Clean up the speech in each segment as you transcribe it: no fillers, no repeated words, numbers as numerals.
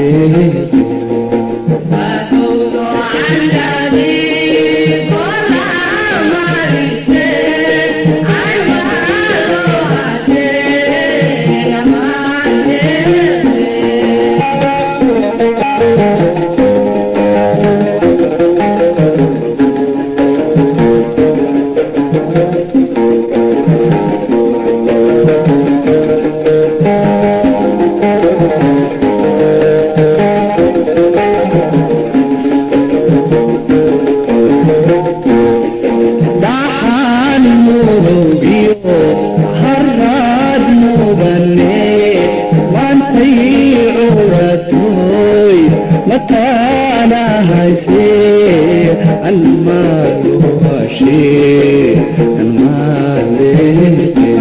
Maandeeqe. Dhaxaan murugiyo haraad mudane, maantay curatooy mataana hayse anmaaluhashe anmaaleeqe.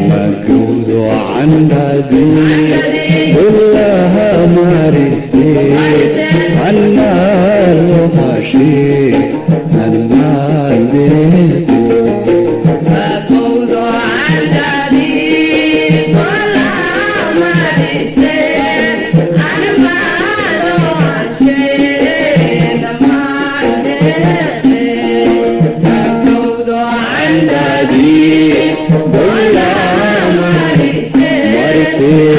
Magowdo candhadii kullaha marisay anmaaluhashe anmaaleeqe. Candhadii kullaha marisay.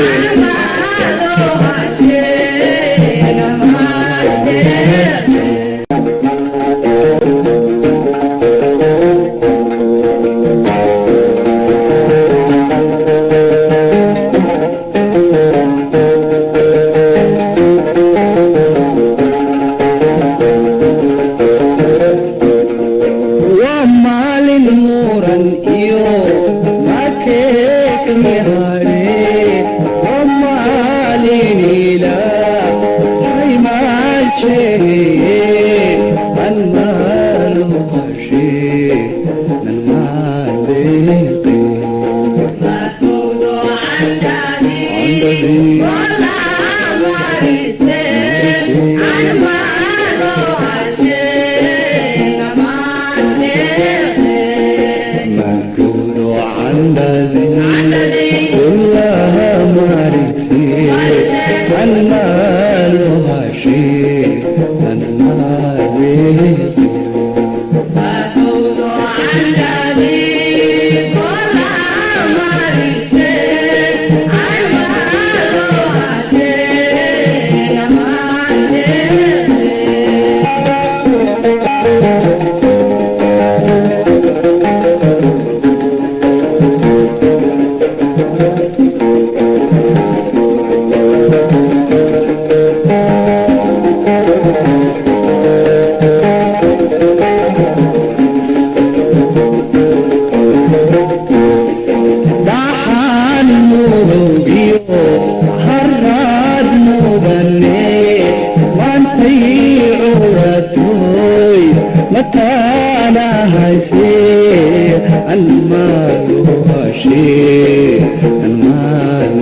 Waa maalin muran iyo makeekmihare, waa maalin ilaahay maalsheeye an maaluhashe nan maandeeqe. Magowdo candhadii kullaha marisay an maaluhashe nan maandeeqe. Dhaxaan murugiyo haraad mudane, maantay curatooy mataana hayse an maaluhashe an maal.